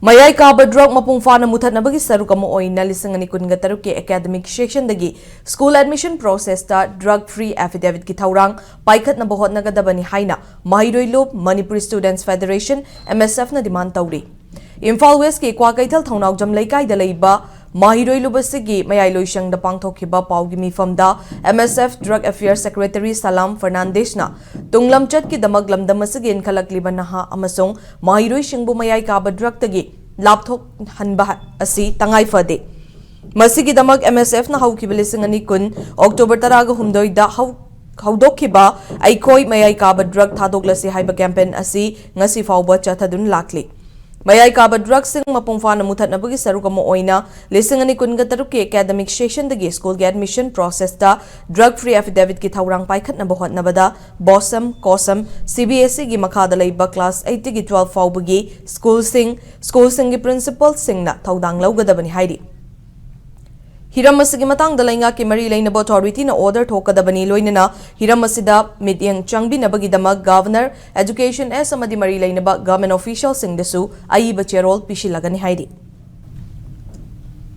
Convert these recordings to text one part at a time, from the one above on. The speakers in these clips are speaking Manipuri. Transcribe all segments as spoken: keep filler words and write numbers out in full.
ꯃꯌꯥꯏ ꯀꯥꯕ ꯗ꯭ꯔꯒ ꯃꯄꯨꯡ ꯐꯥꯅ ꯃꯨꯊꯠꯅꯕꯒꯤ ꯁꯔꯨꯛ ꯑꯃ ꯑꯣꯏꯅ ꯂꯤꯁꯤꯡ ꯑꯅꯤ ꯀꯨꯟꯒ ꯇꯔꯨꯛꯀꯤ ꯑꯦꯀꯥꯗꯃꯤꯛ ꯁꯦꯁꯟꯗꯒꯤ ꯁ꯭ꯀꯨꯜ ꯑꯦꯗꯃꯤꯁꯟ ꯄ꯭ꯔꯣꯁꯦꯁꯇ ꯗ꯭ꯔꯒ ꯐ꯭ꯔꯤ ꯑꯦꯐꯤꯗꯦꯚꯤꯠꯀꯤ ꯊꯧꯔꯥꯡ ꯄꯥꯏꯈꯠꯅꯕ ꯍꯣꯠꯅꯒꯗꯕꯅꯤ ꯍꯥꯏꯅ ꯃꯍꯩꯔꯣꯏ ꯂꯨꯞ, Manipuri students federation, M S ꯑꯦꯐꯅ ꯗꯤꯃꯥꯟ ꯇꯧꯔꯤ꯫ ꯏꯝꯐꯥꯜ ꯋꯦꯁꯀꯤ ꯀ꯭ꯋꯥꯀꯩꯊꯦꯜ ꯊꯧꯅꯥꯎꯖꯝ ꯂꯩꯀꯥꯏꯗ ꯂꯩꯕ ꯃꯍꯩꯔꯣꯏ ꯂꯨꯞ ꯑꯁꯤꯒꯤ ꯃꯌꯥꯏ ꯂꯣꯏꯁꯪꯗ ꯄꯥꯡꯊꯣꯛꯈꯤꯕ ꯄꯥꯎꯒꯤ ꯃꯤꯐꯝꯗ ꯑꯦꯝ ꯑꯦꯁ ꯑꯦꯐ ꯗ꯭ꯔꯒ ꯑꯦꯐꯤꯌꯔ ꯁꯦꯀ꯭ꯔꯦꯇꯔꯤ ꯁꯂꯥꯝ ꯐꯔꯅꯥꯟꯗꯦꯁꯅ ꯇꯨꯡꯂꯝꯆꯠꯀꯤꯗꯃꯛ ꯂꯝꯗꯝ ꯑꯁꯤꯒꯤ ꯏꯟꯈꯠꯂꯛꯂꯤꯕ ꯅꯍꯥ ꯑꯃꯁꯨꯡ ꯃꯍꯩꯔꯣꯏꯁꯤꯡꯕꯨ ꯃꯌꯥꯏ ꯀꯥꯕ ꯗ꯭ꯔꯒꯇꯒꯤ ꯂꯥꯞꯊꯣꯛꯍꯟꯕ ꯑꯁꯤ ꯇꯉꯥꯏ ꯐꯗꯦ꯫ ꯃꯁꯤꯒꯤꯗꯃꯛ ꯑꯦꯝ ꯑꯦꯁ ꯑꯦꯐꯅ ꯍꯧꯈꯤꯕ ꯂꯤꯁꯤꯡ ꯑꯅꯤ ꯀꯨꯟ ꯑꯣꯛꯇꯣꯕꯔ ꯇꯔꯥꯒ ꯍꯨꯝꯗꯣꯏꯗ ꯍꯧ-, ꯍꯧꯗꯣꯛꯈꯤꯕ ꯑꯩꯈꯣꯏ ꯃꯌꯥꯏ ꯀꯥꯕ ꯗ꯭ꯔꯒ ꯊꯥꯗꯣꯛꯂꯁꯤ ꯍꯥꯏꯕ ꯀꯦꯝꯄꯦꯟ ꯑꯁꯤ ꯉꯁꯤ ꯐꯥꯎꯕ ꯆꯠꯊꯗꯨꯅ ꯂꯥꯛꯂꯤ꯫ ꯃꯌꯥꯏ ꯀꯥꯕ ꯗ꯭ꯔꯒꯁꯤꯡ ꯃꯄꯨꯡ ꯐꯥꯅ ꯃꯨꯊꯠꯅꯕꯒꯤ ꯁꯔꯨꯛ ꯑꯃ ꯑꯣꯏꯅ ꯂꯤꯁꯤꯡ ꯑꯅꯤ ꯀꯨꯟꯒ ꯇꯔꯨꯛꯀꯤ ꯑꯦꯀꯥꯗꯃꯤꯛ ꯁꯦꯁꯟꯗꯒꯤ ꯁ꯭ꯀꯨꯜꯒꯤ ꯑꯦꯗꯃꯤꯁꯟ ꯄ꯭ꯔꯣꯁꯦꯁꯇ ꯗ꯭ꯔꯒ ꯐ꯭ꯔꯤ ꯑꯦꯐꯤꯗꯦꯚꯤꯠꯀꯤ ꯊꯧꯔꯥꯡ ꯄꯥꯏꯈꯠꯅꯕ ꯍꯣꯠꯅꯕꯗ ꯕꯣꯁꯝ, ꯀꯣꯁꯝ, ꯁꯤ ꯕꯤ ꯑꯦꯁ ꯏꯒꯤ ꯃꯈꯥꯗ ꯂꯩꯕ ꯀ꯭ꯂꯥꯁ ꯑꯩꯠꯇꯒꯤ ꯇ꯭ꯋꯦꯜꯐ ꯐꯥꯎꯕꯒꯤ ꯁ꯭ꯀꯨꯜꯁꯤꯡ, ꯁ꯭ꯀꯨꯜꯁꯤꯡꯒꯤ ꯄ꯭ꯔꯤꯟꯁꯤꯄꯜꯁꯤꯡꯅ ꯊꯧꯗꯥꯡ ꯂꯧꯒꯗꯕꯅꯤ ꯍꯥꯏꯔꯤ꯫ ꯍꯤꯔꯝ ꯑꯁꯤꯒꯤ ꯃꯇꯥꯡꯗ ꯂꯩꯉꯥꯛꯀꯤ ꯃꯔꯤ ꯂꯩꯅꯕ ꯑꯣꯊꯣꯔꯤꯇꯤꯅ ꯑꯣꯔꯗꯔ ꯊꯣꯛꯀꯗꯕꯅꯤ, ꯂꯣꯏꯅꯅ ꯍꯤꯔꯝ ꯑꯁꯤꯗ ꯃꯤꯠꯌꯦꯡ ꯆꯪꯕꯤꯅꯕꯒꯤꯗꯃꯛ ꯒꯚꯔꯅꯔ, ꯑꯦꯖꯨꯀꯦꯁꯟ ꯑꯦꯁ ꯑꯃꯗꯤ ꯃꯔꯤ ꯂꯩꯅꯕ ꯒꯚꯔꯟꯃꯦꯟꯠ ꯑꯣꯐꯤꯁꯤꯌꯦꯜꯁꯤꯡꯗꯁꯨ ꯑꯏꯕ ꯆꯦꯔꯣꯜ ꯄꯤꯁꯤꯜꯂꯒꯅꯤ ꯍꯥꯏꯔꯤ꯫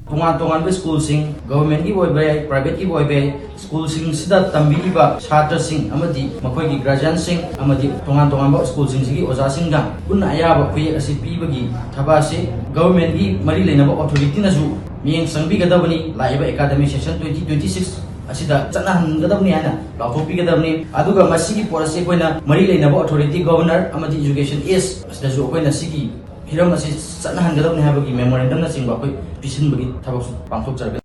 ꯇꯣꯉꯥꯟ ꯇꯣꯉꯥꯟꯕ ꯁ꯭ꯀꯨꯜꯁꯤꯡ, ꯒꯚꯔꯟꯃꯦꯟꯠꯀꯤ ꯑꯣꯏꯕ ꯌꯥꯏ, ꯄ꯭ꯔꯥꯏꯚꯦꯠꯀꯤ ꯑꯣꯏꯕ ꯌꯥꯏ, ꯁ꯭ꯀꯨꯜꯁꯤꯡꯁꯤꯗ ꯇꯝꯕꯤꯔꯤꯕ ꯁꯥꯇ꯭ꯔꯁꯤꯡ ꯑꯃꯗꯤ ꯃꯈꯣꯏꯒꯤ ꯒꯥꯔꯖꯤꯌꯟꯁꯤꯡ ꯑꯃꯗꯤ ꯇꯣꯉꯥꯟ ꯇꯣꯉꯥꯟꯕ ꯁ꯭ꯀꯨꯜꯁꯤꯡꯁꯤꯒꯤ ꯑꯣꯖꯥꯁꯤꯡꯒ ꯄꯨꯟꯅ ꯑꯌꯥꯕ ꯈꯨꯌꯦꯛ ꯑꯁꯤ ꯄꯤꯕꯒꯤ ꯊꯕꯛ ꯑꯁꯤ ꯒꯚꯔꯟꯃꯦꯟꯠꯀꯤ ꯃꯔꯤ ꯂꯩꯅꯕ ꯑꯣꯊꯣꯔꯤꯇꯤꯅꯁꯨ ꯃꯤꯠꯌꯦꯡ ꯆꯪꯕꯤꯒꯗꯕꯅꯤ꯫ ꯂꯥꯛꯏꯕ academic session twenty twenty six ꯑꯁꯤꯗ ꯆꯠꯅꯍꯟꯒꯗꯕꯅꯤ ꯍꯥꯏꯅ ꯂꯥꯎꯊꯣꯛꯄꯤꯒꯗꯕꯅꯤ꯫ ꯑꯗꯨꯒ ꯃꯁꯤꯒꯤ ꯄꯣꯠ ꯑꯁꯤ ꯑꯩꯈꯣꯏꯅ ꯃꯔꯤ ꯂꯩꯅꯕ ꯑꯣꯊꯣꯔꯤꯇꯤ, ꯒꯚꯔꯅꯔ ꯑꯃꯗꯤ ꯑꯦꯖꯨꯀꯦꯁꯟ ꯑꯦꯁ ꯑꯁꯤꯗꯁꯨ ꯑꯩꯈꯣꯏꯅ ꯁꯤꯒꯤ ꯍꯤꯔꯝ ꯑꯁꯤ ꯆꯠꯅꯍꯟꯒꯗꯕꯅꯤ ꯍꯥꯏꯕꯒꯤ ꯃꯦꯃꯣꯔꯦꯟꯗꯝꯅꯆꯤꯡꯕ ꯑꯩꯈꯣꯏ ꯄꯤꯁꯤꯟꯕꯒꯤ ꯊꯕꯛꯁꯨ ꯄꯥꯡꯊꯣꯛꯆꯔꯒꯅꯤ꯫